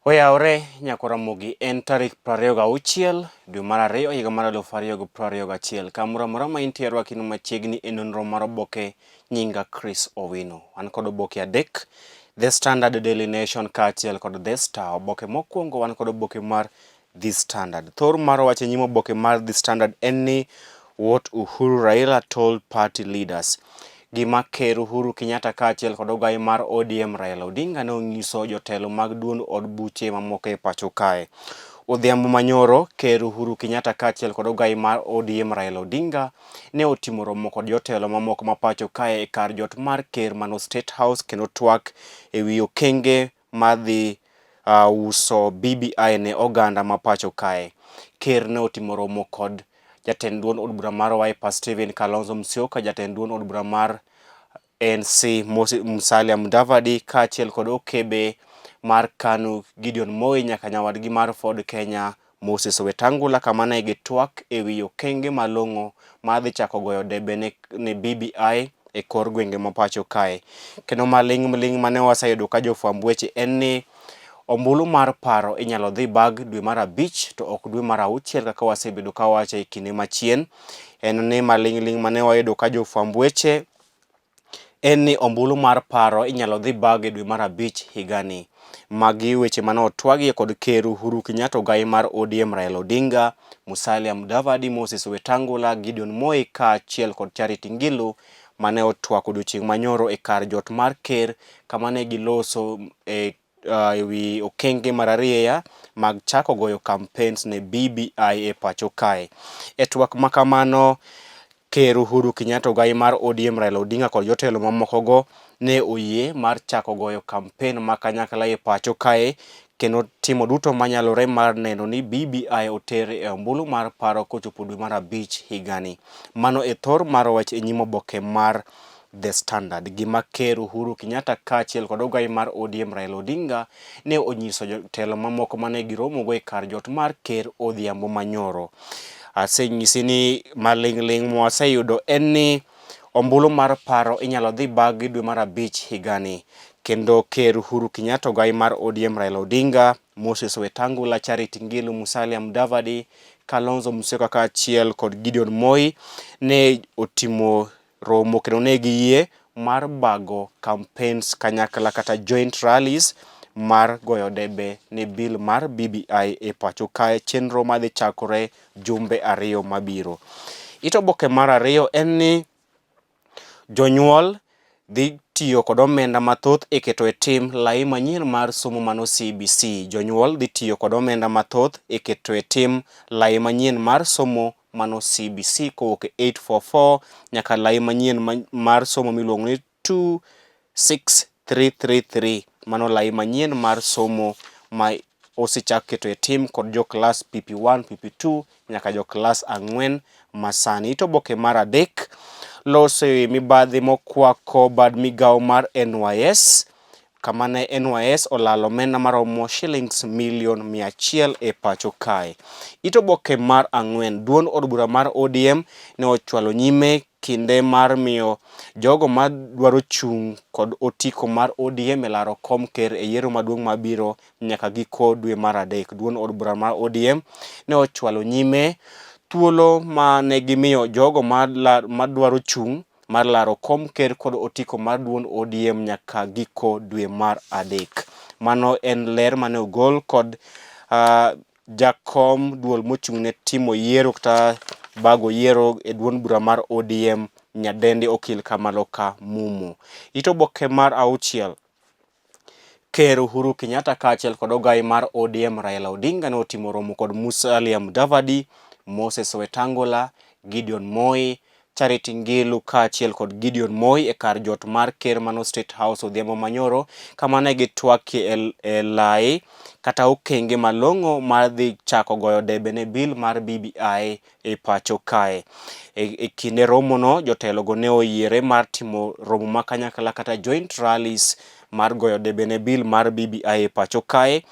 Oyawore nyako Ramogi en tarik 26 dwe mar ariyo higa mar 2021 kamoro amora ma intie rwaki no machiegni e nonro mar oboke nyinga Chris Owino. An kod oboke adek The Standard Daily Nation kaachiel kod The Star. Oboke mokwongo wan kod oboke mar The Standard. Thor mar wach e nyim oboke mar The Standard en ni What Uhuru Raila told party leaders. Gima Ker Uhuru Kenyatta kaachiel kod ogai mar ODM Raila Odinga ne onyiso jotelo mag duond od buche mamoko e pacho kae. Odhiambo manyoro, Ker Uhuru Kenyatta kaachiel kod ogai mar ODM Raila Odinga ne otimo romo kod jotelo mamoko ma pacho kae e kar jot mar ker mano State House kendo twak e wi okenge madhi uso BBI ne oganda ma pacho kae. Ker ne otimo romo kod jatend duond od bura mar Wiper Stephen Kalonzo Musyoka, jatend duond od bura mar ANC Musalia Mudavadi kaachiel kod okebe mar KANU Gideon Moi nyaka nyawadgi mar Ford Kenya Moses Wetangula kama ne gitwak e wi okenge malong'o mar dhi chako goyo debe ne, ne BBI e kor gwenge ma pacho kae. Kendo maling' ling' mane waseyudo ka jofwamb weche en ni ombulu mar paro inyalo dhi bag dwe mar abich to ok dwe mar auchiel kaka wasebedo ka wacho e kinde machien. En ni maling' ling' mane wayudo ka jofwamb weche en ni ombulu mar paro inyalo dhi bag e dwe mar abich higani. Magi weche mane otwagie kod Ker Uhuru Kenyatta, ogai mar ODM Raila Odinga, Musalia Mudavadi, Moses Wetangula, Gideon Moi kaachiel kod Charity Ngilu mane otwak odiochieng' manyoro e kar jot mar ker kama ne giloso e e wi okenge mararieya mag chako goyo campaigns ne BBI e pacho kae. E twak ma kamano, Ker Uhuru Kenyatta ogai mar ODM Raila Odinga kod jotelo mamokogo ne oyie mar chako goyo kampen ma kanyakla e pacho kae kendo timo duto manyalore mar neno ni BBI oter e ombulu mar paro kochopo dwe mar abich higani. Mano e thor mar wach e nyim oboke mar The Standard. Gima Ker Uhuru Kenyatta kaachiel kod ogai mar ODM Raila Odinga ne onyiso jotelo mamoko mane giromogo e kar jot mar ker odhiambo manyoro. Asenyisi ni maling'ling' mwaseyudo en ni ombulu mar paro inyalo dhi bagi dwe mar abich higani. Kendo Ker Uhuru Kenyatta ogai mar ODM Raila Odinga, Moses Wetangula, Charity Ngilu, Musalia Mudavadi, Kalonzo Musyoka kaachiel kod Gideon Moi ne otimo romo kendo ne giyie mar bago campaigns kanyakla kata joint rallies mar goyo debe ne bill mar BBI e pacho kae chenro madhi chakore jumbe ariyo mabiro. It oboke mar ariyo en ni jonyuol dhi tiyo kod omenda mathoth e keto e tim lai manyien mar somo mano CBC. Jonyuol dhi tiyo kod omenda mathoth e keto e tim lai manyien mar somo mano CBC kowuok e 844 nyaka lai manyien mar somo miluongo ni 26333 mano lai manyien mar somo ma osechak keto e tim kod jo klas PP1, PP2 nyaka jo klas ang'wen masani. It oboke mar adek loso e mibadhi mokwako bad migawo mar NYS kama ne NYS olalo omenda maromo shillings milion 100 e pacho kae. It oboke mar ang'wen, duond od bura mar ODM ne ochwalo nyime kinde mar miyo jogo madwaro chung' kod otiko mar ODM e laro kom ker e yiero maduong' mabiro nyaka giko dwe mar adek. Duond od bura mar ODM ne ochwalo nyime thuolo ma ne gimiyo jogo madwaro chung' mar laro kom ker kod otiko mar duond ODM nyaka giko dwe mar adek. Mano en ler mane ogol kod jakom duol mochung' ne timo yiero kata bago yiero e duond bura mar ODM Nyadendi Okil Kamaloka Mumo. It oboke mar auchiel Ker Uhuru Kenyatta kaachiel kod ogai mar ODM Raila Odinga ne otimo romo kod Musalia Mudavadi, Moses Wetangula, Gideon Moi, Charity Ngilu kaachiel kod Gideon Moi e kar jot mar ker mano State House odhiambo manyoro kama ne gitwakie e lai kata okenge malong'o mar dhi chako goyo debe ne bill mar BBI e pacho kae. E kinde romono, jotelogo ne oyiere mar timo romo ma kanyakla kata joint rallies mar goyo debe ne bill mar BBI e pacho kae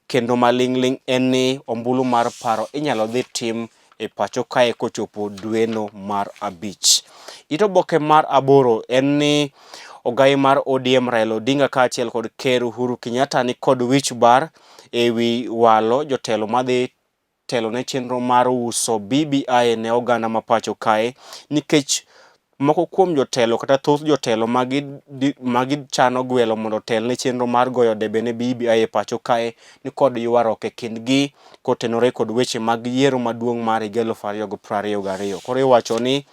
kendo maling'ling' en ni ombulu mar paro inyalo dhi tim e pacho kae kochopo dweno mar abich. It oboke mar aboro en ni Ogai mar ODM Raila Odinga kaachiel kod Ker Uhuru Kenyatta ni kod wich bar ewi walo jotelo madhi telo ne chenro mar uso BBI ne oganda ma pacho kae nikech moko kuom jotelo kata thoth jotelo magichano gwelo mondo otel ne chenro mar goyo debe ne BBI e pacho kae ni kod ywaruok e kindgi kotenore kod weche mag yiero maduong' mar higa 2022. Koro iwacho ni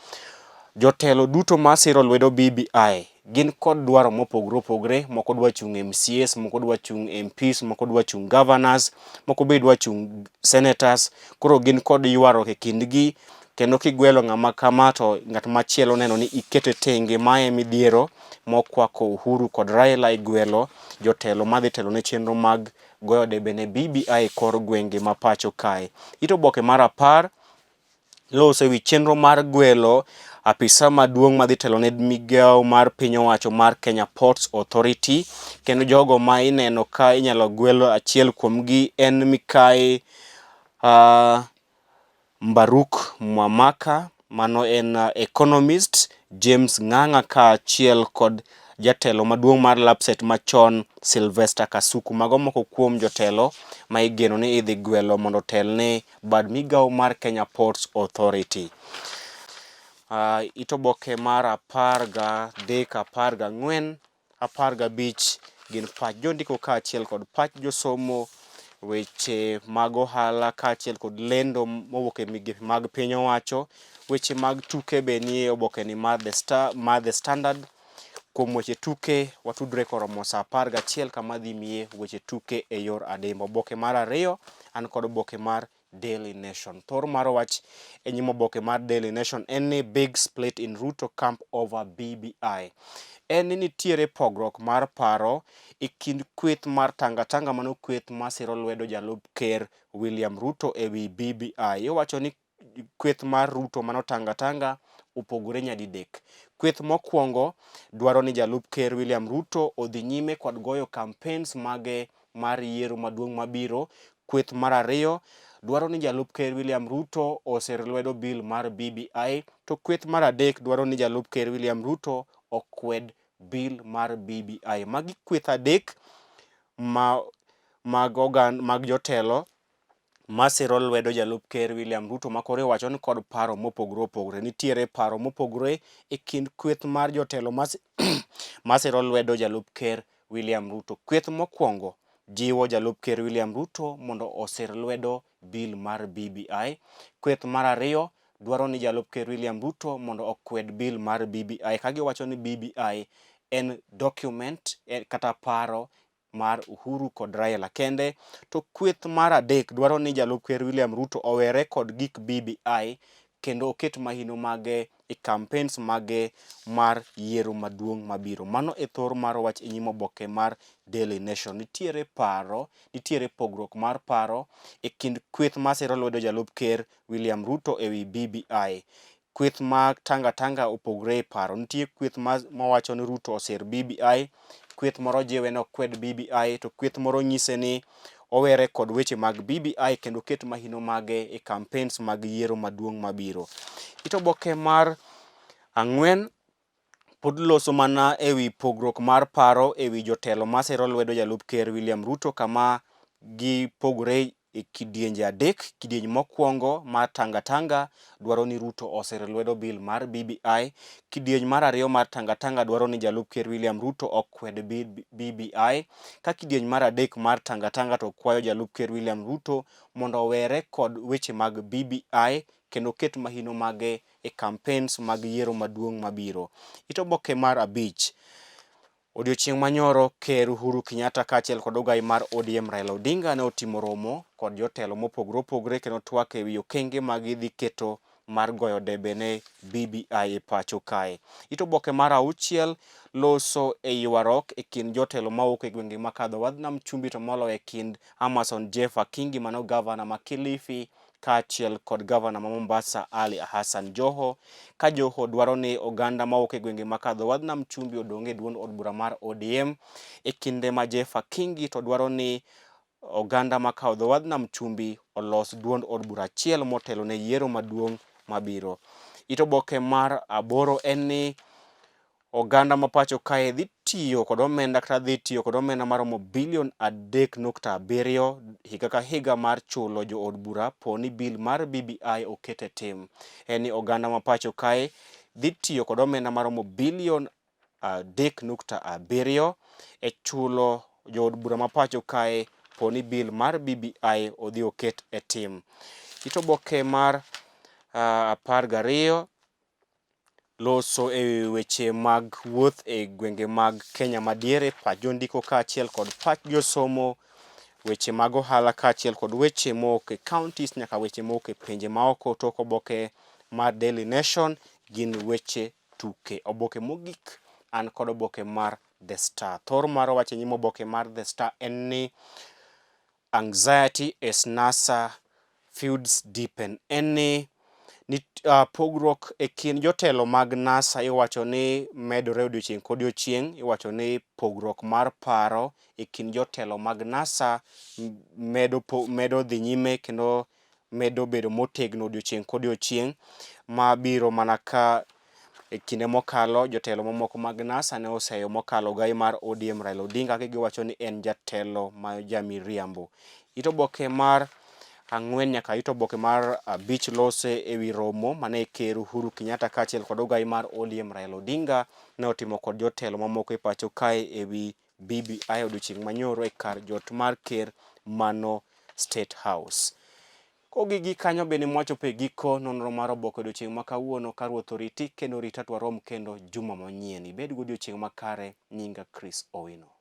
jotelo duto masiro lwedo BBI gin kod dwaro mopogore opogore, moko dwa chung' MCAs, moko dwa chung' MPs, moko dwa chung' governors, moko be dwa chung' senators. Koro gin kod ywaruok e kindgi kendo kigwelo ng'ama kama to ng'at machielo neno ni ikete tenge. Mae midhiero mokwako Uhuru kod Raila e gwelo jotelo madhi telo ne chenro mag goyo debe ne BBI e kor gwenge ma pacho kae. It oboke mar 10 loso ewi chenro mar gwelo apisa maduong' madhi telo ne migawo mar piny owacho mar Kenya Ports Authority kendo jogo ma ineno ka inyalo gwelo achiel kuomgi en Mikai Mbaruk Mwamaka, mano en economist James Ng'ang'a kaachiel kod jatelo maduong' mar Lapsset machon Sylvester Kasuku. Mago moko kuom jotelo ma igeno ni idhi gwelo mondo otel ne bad migawo mar Kenya Ports Authority. It oboke mar 13, 14, 15 gin pach jondiko kaachiel kod pach josomo, weche mag ohala kaachiel kod lendo mowuok e migepe mag piny owacho. Weche mag tuke be nie oboke ni mar The Star, mar The Standard. Kuom weche tuke watudre koromo saa 11 kama dhi miye weche tuke e yor adimba. Oboke mar 2 an kod oboke mar Daily Nation. Thor mar wach e nyim oboke mar Daily Nation en ni big split in Ruto camp over BBI. En ni nitiere pogruok mar paro e kind kweth mar Tanga Tanga, mano kweth masiro lwedo jalup ker William Ruto e wi BBI. Iwacho ni kweth mar Ruto mano Tanga Tanga opogore nyadidek. Kweth mokwongo dwaro ni jalup ker William Ruto odhi nyime kod goyo campaigns mage mar yiero maduong' mabiro. Kweth mar 2 dwaro ni jalup ker William Ruto oser lwedo bill mar BBI, to kweth mar 3 dwaro ni jalup ker William Ruto okwed bill mar BBI. Magi kweth 3 ma mag jotelo masiro lwedo jalup ker William Ruto ma koro iwacho ni kod paro mopogore opogore. Nitiere paro mopogore e kind kweth mar jotelo masiro lwedo jalup ker William Ruto. Kweth mokwongo jiwo jalup ker William Ruto mondo osir lwedo bill mar BBI. Kweth mar 2 dwaro ni jalup ker William Ruto mondo okwed bill mar BBI ka giwacho ni BBI en document kata paro mar Uhuru kod Raila kende. To kweth mar 3 dwaro ni jalup ker William Ruto owere kod gik BBI kendo oket mahino mage e campaigns mage mar yiero maduong' mabiro. Mano e thor mar wach e nyim oboke mar Daily Nation. Nitiere paro, nitiere pogruok mar paro e kind kweth masiro lwedo jalup ker William Ruto ewi BBI. Kweth mag Tanga Tanga opogore e paro. Nitie kweth mawacho ni Ruto osir BBI, kweth moro jiwe ni okwed BBI, to kweth moro nyise ni owere kod weche mag BBI kendo oket mahino mage e campaigns mag yiero maduong' mabiro. It oboke mar 4 pod loso mana ewi pogruok mar paro ewi jotelo masiro lwedo jalup ker William Ruto kama gipogore e kidienje 3. Kidieny mokwongo mar Tanga Tanga dwaro ni Ruto osir lwedo bill mar BBI. Kidieny mar 2 mar Tanga Tanga dwaro ni jalup ker William Ruto okwed BBI. Ka kidieny mar 3 mar Tanga Tanga to kwayo jalup ker William Ruto mondo owere kod weche mag BBI kendo oket mahino mage e campaigns mag yiero maduong' mabiro. It oboke mar 5. Odiochieng' manyoro ker Uhuru Kenyatta kaachiel kod ogai mar ODM Raila Odinga ne otimo romo kod jotelo mopogore opogore kendo twak ewi okenge ma gidhi keto mar goyo debe ne BBI e pacho kae. It oboke mar 6 loso e ywaruok e kind jotelo mawuok e gwenge makadho wadh nam chumbi to moloyo e kind Amason Jeff Akingi mano gavana ma Kilifi kaachiel kod gavana ma Mombasa Ali Hassan Joho, ka Joho dwaro ni oganda mawuok e gwenge makadho wadh nam chumbi odong' e duond od bura mar ODM e kinde ma Jeff Akingi to dwaro ni oganda makadho wadh nam chumbi olos duond od bura achiel motelo ne yiero maduong' mabiro. It oboke mar 8 en ni Oganda ma pacho kae dhi tiyo kod omenda kata dhi tiyo kod omenda maromo bilion 3.7 higa ka higa mar chulo jood bura po ni bill mar BBI oket e tim. En ni oganda ma pacho kae dhi tiyo kod omenda maromo bilion 3.7 e chulo jood bura ma pacho kae po ni bill mar BBI odhi oket e tim. It oboke mar 12 loso e weche mag wuoth e gwenge mag Kenya madiere, pach jondiko kaachiel kod pach josomo, weche mag ohala kaachiel kod weche mowuok e counties nyaka weche mowuok e pinje maoko. Tok oboke mar Daily Nation gin weche tuke. Oboke mogik an kod oboke mar The Star. Thor mar wach e nyim oboke mar The Star en ni Anxiety as NASA feuds deepen. En ni pogruok e kind jotelo mag NASA iwacho ni medore odiochieng' kodiochieng'. Iwacho ni pogruok mar paro e kind jotelo mag NASA medo dhi nyime kendo medo bedo motegno odiochieng' kodiochieng'. Ma biro mana ka E kinde mokalo, jotelo mamoko mag NASA ne oseyo mokalo ogai mar ODM Raila Odinga ka giwacho ni en jatelo ma jamiriambo. It oboke mar ang'wen nyaka it oboke mar abich lose e wi romo mane Ker Uhuru Kenyatta kaachiel kod ogai mar ODM Raila Odinga ne otimo kod jotelo mamoko e pacho kae e wi BBI odiochieng' manyoro e kar jot mar ker mano State House. Kogik gi kanyo bende mwachopo e giko nonro mar oboke odiochieng' ma kawuono ka Ruoth oriti kendo orita to warom kendo juma manyien. Ibed godiochieng' makare, nyinga Chris Owino.